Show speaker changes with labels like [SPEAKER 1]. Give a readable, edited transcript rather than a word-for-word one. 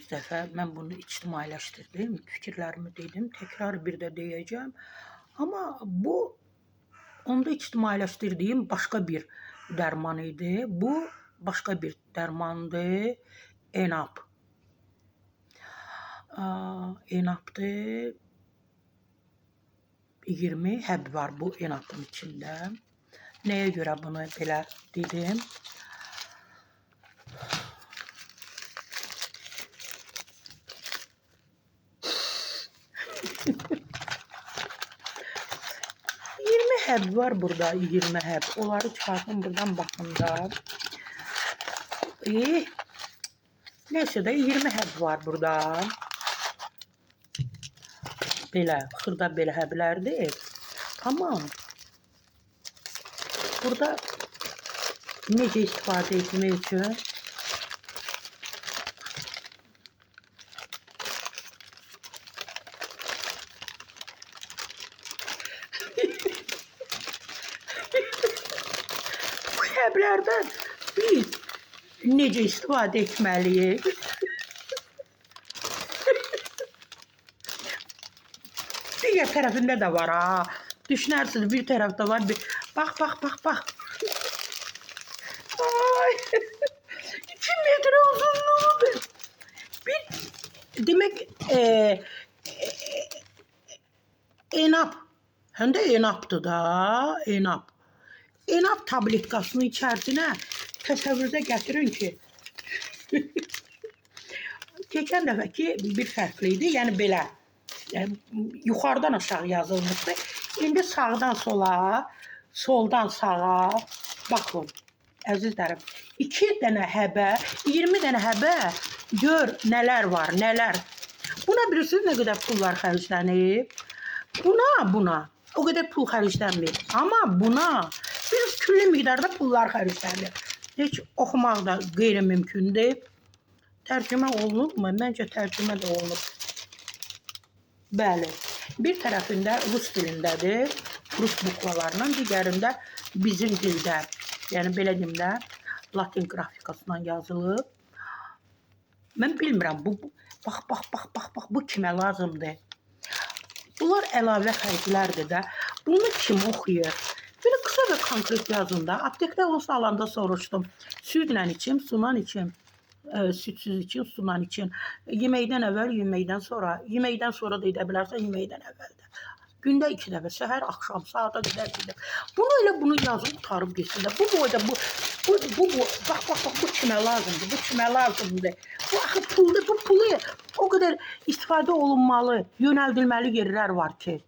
[SPEAKER 1] Bir dəfə mən bunu ictimailəşdirdim, fikirlərimi dedim, təkrar bir də deyəcəm. Amma bu onda ictimailəşdirdiyim başqa bir dərman idi. Bu başqa bir dərmandır. Enap. Enapdır. 20 həb var bu enapın içində. Nəyə görə bunu belə dedim? 20 həb var burada, 20 həb. Onları çıxartın buradan baxın da. Neyse də 20 həb var burada. Belə, xırda belə həblərdir. Amma burada necə istifadə etmək üçün bu həblərdən biz necə istifadə etməliyik? Digər tərəfində də var ha. Düşünərsiniz bir tərəfdə var. Bir... Bax, bax, bax, bax. Ay. 2 metre uzunluğudur. Bir demək enap. Həm də enapdır da, enap. Enap tabletkasının içərisinə təsəvvürdə gətirin ki, keçən dəfəki bir fərqli idi, yəni belə, yəni yuxarıdan aşağı yazılmışdı. İndi sağdan sola, soldan sağa, baxın, əzizlərim, 2 dənə həbə, 20 dənə həbə, gör nələr var, nələr. Buna bilirsiniz nə qədər pullar xərclənib? Buna o qədər pul xərclənmir. Amma buna bir külli miqdarda pullar xərclənir. Heç oxumaq da qeyri-mümkündür. Tərcümə olunubmu? Məncə tərcümə də olunub. Bəli. Bir tərəfində rus dilindədir, rus bukvalarla, digərində bizim dildə, yəni belə deyim də, latin qrafikasından yazılıb. Mən bilmirəm, bu, bax, bax, bax, bax, bax, bu kimə lazımdır? Bunlar əlavə xərclərdir də. Bunu kim oxuyur? Belə qısa və konkret yazın da. Aptekdə olsa alanda soruşdum. Südlə içim, sunan içim. Südsüz için, sunan için. Yeməkdən əvvəl, yeməkdən sonra. Yeməkdən sonra da edə bilərsən, yeməkdən əvvəl də. Gündə 2 dəfə, səhər, axşam, saata qədər gedir. Bunu elə bunu yazıb qurtarıb getsin də. Bu boyda bu, bax, bax, bax, bu kimə lazımdır, bu kimə lazımdır. Bu axı puldur, bu pulu o qədər istifadə olunmalı, yönəldilməli yerlər var ki.